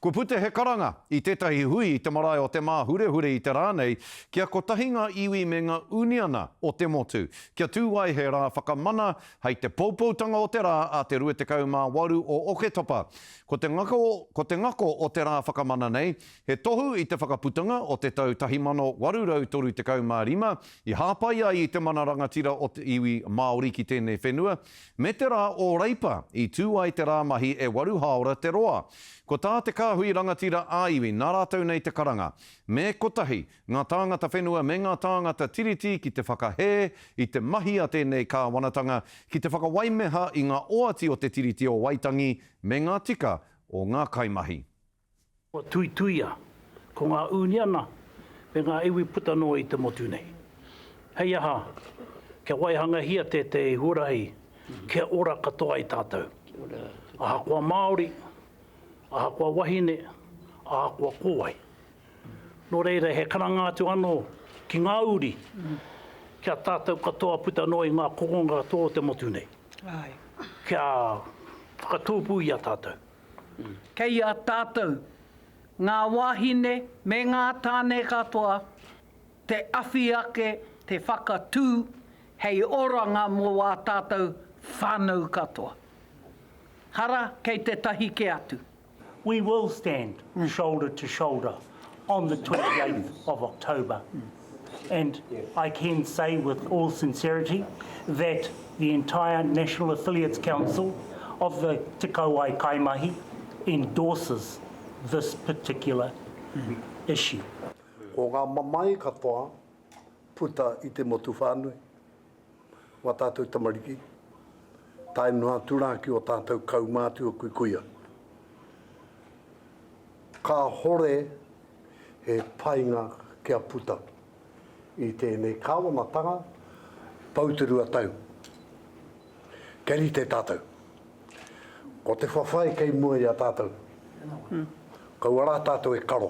Kua puta he karanga i tētahi hui i te marae o Te Māhurehure i te rā nei kia kotahi ngā iwi me ngā uniana o te motu, kia tū ai he rā whakamana hei te poupoutanga o te rā a te 28 o Oketopa. Ko te ngako, ko te ngako o te rā whakamana nei, he tohu i te whakaputanga o te tau 1835 i hāpai ai i te mana rangatira o te iwi Māori ki tēnei whenua, Me te rā o Reipa, i tū ai te rā mahi e waru hāora te roa. Ko tā te kāhui rangatira ā-iwi nā rātou nei te karanga, me kotahi ngā tāngata whenua me ngā tāngata tiriti ki te whakahē i te mahi a tēnei kāwanatanga ki te whakawaimeha i ngā oati o te Tiriti o Waitangi me ngā tika o ngā kaimahi. Kua tuituia ko ngā ūniana me ngā iwi puta noa i te motu nei. Hei aha, kia waihangahia tētehi huarahi kia ora katoa ai tātou. Ahakoa Māori, ahakoa wahine, ahakoa ko wai. Nō reira, he karanga atu anō ki ngā uri, kia tātou katoa puta noa i ngā kokonga katoa o te motu nei. Kia whakatōpū i a tātou. Kei a tātou, ngā wāhine me ngā tāne katoa, te awhi ake, te whakatū hei oranga mō ā tātou whānau katoa. Hara kei tētahi kē atu. We will stand shoulder to shoulder on the 28th of October and I can say with all sincerity that the entire National Affiliates Council of the Te Kauae Kaimahi endorses this particular issue. Ko ngā mamae katoa puta i te motu whānui, wā tātou tamariki, tae noa atu rā ki ō tātou kaumātua kuikuia. Kāhore he painga kia puta i tēnei kāwanatanga pau te 2 tau. Kia rite tātou. Ko te whawhai kei mua i a tātou. Kaua rā tātou e karo.